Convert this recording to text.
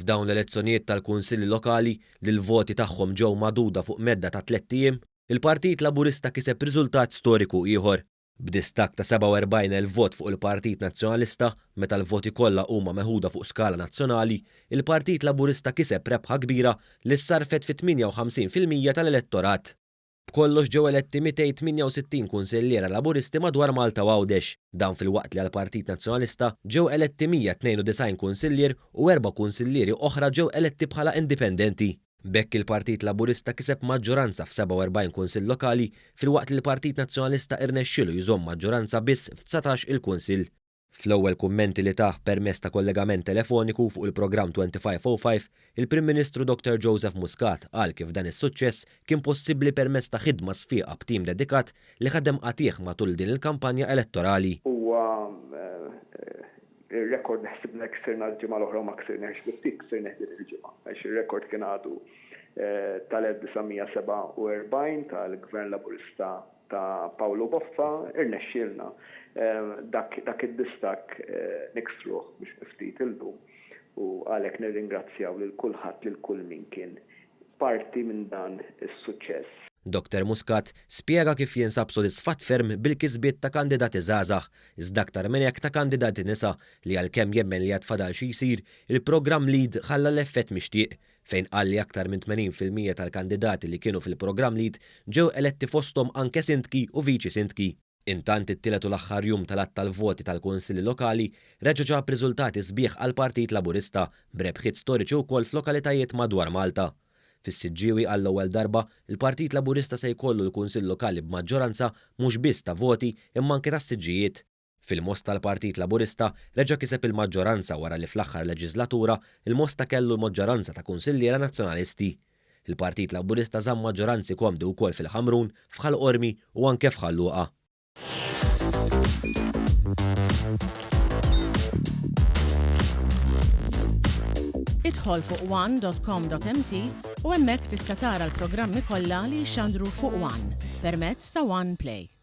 F'dawn l-elezzjonijiet tal-Kunsilli Lokali, li l-voti tagħhom ġew magħduda fuq medda ta' tlett ijiem, il-Partit Laburista kiseb riżultat storiku ieħor. B'distakk ta' 47,000 vot fuq il-Partit Nazzjonalista, meta l-voti kollha huma meħuda fuq skala nazzjonali, il-Partit Laburista kiseb rebħa kbira li ssarrfet fi 58% tal-elettorat. B'kollox ġew eletti 268 kunsilliera Laburisti madwar Malta u Għawdex. Dan filwaqt li għall-Partit Nazzjonalista ġew eletti 192 kunsillier u erba' kunsillieri oħra ġew eletti bħala indipendenti. B'hekk il-Partit Laburista kiseb maġġoranza f'47 kunsill lokali filwaqt li l-Partit Nazzjonalista irnexxielu jżomm maġġoranza biss f'19 il-kunsill. Fl-ewwel kummenti li tah permezz ta' kollegament telefoniku fuq il-programm 2505, il-Prim Ministru Dottor Joseph Muscat qal kif dan is-suċċess kien possibbli permezz ta' ħidma sfiqa b'tim dedikat li ħadem qatigħ matul din il-kampanja elettorali. Huwa r-rekord li ħsibna li ksirna l-ġimgħa l-oħra u ma ksirnihx bi ftit, ksirnih din il-ġimgħa għax ir-rekord kien għadu tal-1947 tal-Gvern Laburista ta' Pawlu Boffa, irnexxielna dak dak id-distakk niksruh mhux bi ftit illum u għalhekk nirringrazzjaw lil kulħadd lil kull min kien parti minn dan is-suċċess. Dottor Muscat spjega kif jinsab sodisfatt ferm bil-kisbiet ta' kandidati żgħażagħ, iżda aktar minn hekk ta' kandidati nisa li għalkemm jemmen li għad fadal xi jsir, il-programm LEAD ħalla l-effett mixtieq fejn qal li aktar minn 80% tal-kandidati li kienu fil-programm LEAD ġew eletti fosthom anke sindki u viċi sindki. Intant it-tielet u l-aħħar jum tal-għadd tal-voti tal-Kunsilli Lokali reġa' ġab riżultati sbieħ għall-Partit Laburista b'rebħiet storiċi wkoll f'lokalitajiet madwar Malta. Fis-Siġġiewi għall-ewwel darba l-Partit Laburista se jkollu l-Kunsill Lokali b'maġġoranza mhux biss ta' voti imma anke ta' siġġijiet. Fil-Mosta l-Partit Laburista reġa' kiseb il-maġġoranza wara li fl-aħħar leġiżlatura l-Mosta kellu maġġoranza ta' kunsilliera Nazzjonalisti. Il-Partit Laburista żamm maġġoranzi komdi wkoll fil-Ħamrun, f'Ħal Qormi u anke f'Ħal Luqa. Idħol fuq one.com.mt u hemmhekk tista' tara l-programmi kollha li jixxandru fuq One permezz ta' One Play.